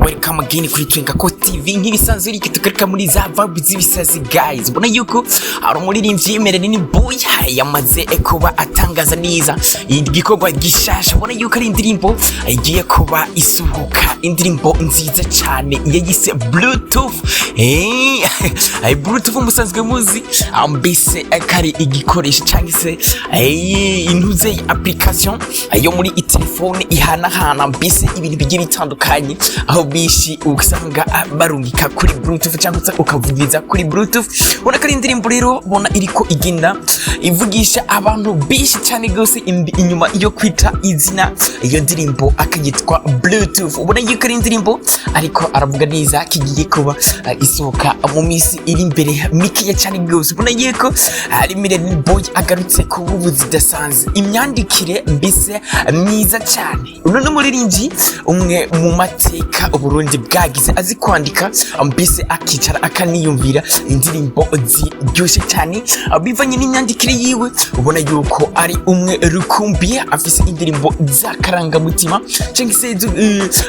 Welcome again kuri Twenga ko TV. Nk'ibisanzwe rike tugaruka muri za vibe z'ibisazi, guys. Ubona yuko hari umuririmbyi Melanin Boy yamaze kuba atangaza neza igikorwa gishasha. Ubona yuko ari indirimbo igiye kuba isohoka, indirimbo nziza cyane yayise Bluetooth. Bluetooth musanzwe muzi mbese kari igikoresho cyangwa se intuze application yo muri telefone ihanahana mbese ibintu bigiye bitandukanye, aho bishi usanga barungika kuri Bluetooth cyangwa se ukavugiriza kuri Bluetooth. Ubona ko ari indirimbo rero ubona iriko igenda ivugisha abantu benshi cyane rwose. Inyuma yo kwita izina iyo ndirimbo akayitwa Bluetooth, ubona yuko ari indirimbo ariko aravuga neza kigiye kuba isohoka mu minsi iri imbere mikeya cyane rwose. Ubona yuko ari Melanin Boy agarutse ku bubu zidasanzwe, imyandikire mbese myiza cyane. Uno ni umuririmbyi umwe mu mateka Uburundi bwagize, azi kwandika mbese akicara akaniyumvira indirimbo ziryoshye cyane bivanye n'imyandikire yiwe. Ubona yuko ari umwe rukumbi afise indirimbo z'akarangamutima cyangwa se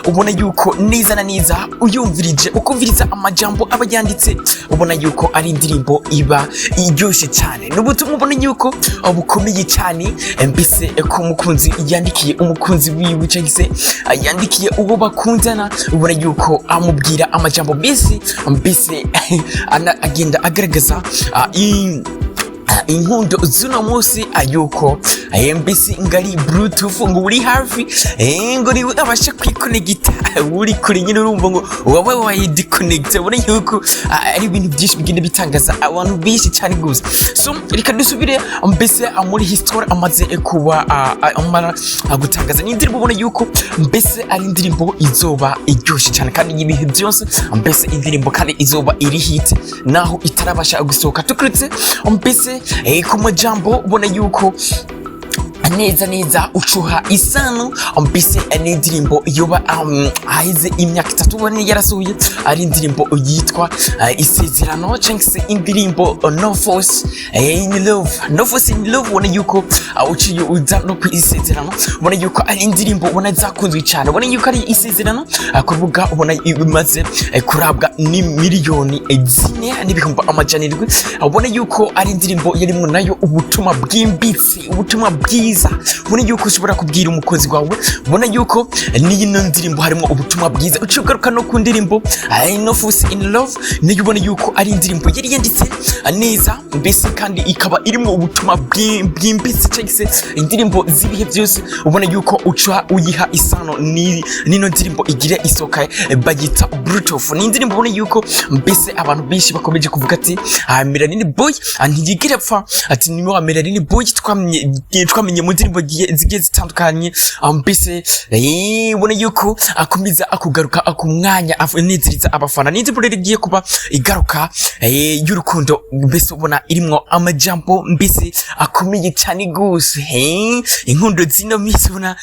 ubona yuko neza na neza uyumvirije, ukumviriza amajambo aba yanditse, ubona yuko ari indirimbo iba iryoshye cyane. Ni ubutumwa ubona yuko bukomeye cyane mbese ko umukunzi yandikiye umukunzi wiwe cyangwa se yandikiye uwo bakundana. Ubona yuko amubwira amajambo mbese agenda agaragaza inkundo z'uno munsi, yuko mbese ngari Bluetooth, ngo uri hafi ngo niwe abasha kwikonegita, uri kure nyine urumva ngo waba wayidisconnect. Ubona yuko ari ibintu byinshi bigenda bitangaza abantu benshi cyane gusa. So reka dusubire mbese muri history amaze kuba amara gutangaza. Ni indirimbo ubona yuko mbese ari indirimbo izoba iryoshye cyane kandi y'ibihe byose, mbese indirimbo kandi izoba iri hit naho itarabasha gusohoka. Tukurutse mbese ku majambo, ubona yuko neza neza ucuha isano mbese n'indirimbo yoba haheze imyaka 3 ubona yarasohoye, ari indirimbo yitwa Isezerano cyangwa se indirimbo No Force in Love. No Force in Love, ubona yuko uciye uza no ku Isezerano, ubona yuko ari indirimbo ubona zakunzwe cyane. Ubona yuko ari Isezerano kuvuga ubona imaze kurabwa ni 4,700,000. Ubona yuko ari indirimbo yarimwo nayo ubutumwa bwimbitse, ubutumwa bwiza, ubona yuko ushobora kubwira umukozi wawe. Ubona yuko n'ino ndirimbo harimo ubutumwa bwiza. Uciye ugaruka no ku ndirimbo No Force in Love, nayo ubona yuko ari indirimbo yari yanditse neza mbese kandi ikaba irimo ubutumwa bwimbitse cyangwa se indirimbo z'ibihe byose. Ubona yuko uca uyiha isano n'ino ndirimbo igira isoka bayita Bluetooth. Ni indirimbo ubona yuko mbese abantu benshi bakomeje kuvuga ati Melanin Boy ntiyigera apfa, ati ni wa Melanin Boy twamenye mu ndirimbo zigiye zitandukanye. Mbese ubona yuko akomeza akugaruka ku mwanya anezereza abafana. Ni indirimbo rero igiye kuba igaruka y'urukundo, mbese ubona irimwo amajambo mbese akomeye cyane gose. Inkundo zino minsi ubona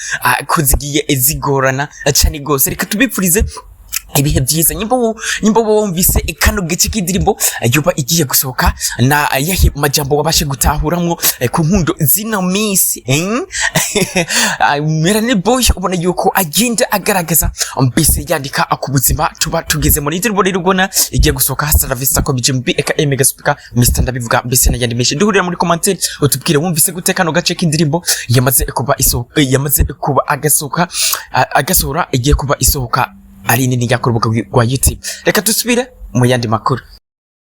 ko zigiye zigorana cyane gose. Reka tubipfurize ibihe byiza. Nyimbo wumvise kano gace k'indirimbo yoba igiye gusohoka, na yahe majambo wabashe gutahuramwo ku nkundo zino minsi? Melanin Boy ubona yuko agenda agaragaza mbese yandika ku buzima tuba tugeze muri. Indirimbo rero ubona igiye gusohoka. Hasta la vista, ko BGMB aka Mega Speaker Mr Ndabivuga mbese n'ayandi menshi. Duhurira muri commentaire utubwire wumvise gute kano gace k'indirimbo yamaze kuba isohoka, yamaze kuba agasohoka, agasohora, igiye kuba isohoka ari nini ku rubuga rwa YouTube. Reka dusubire mu yandi makuru.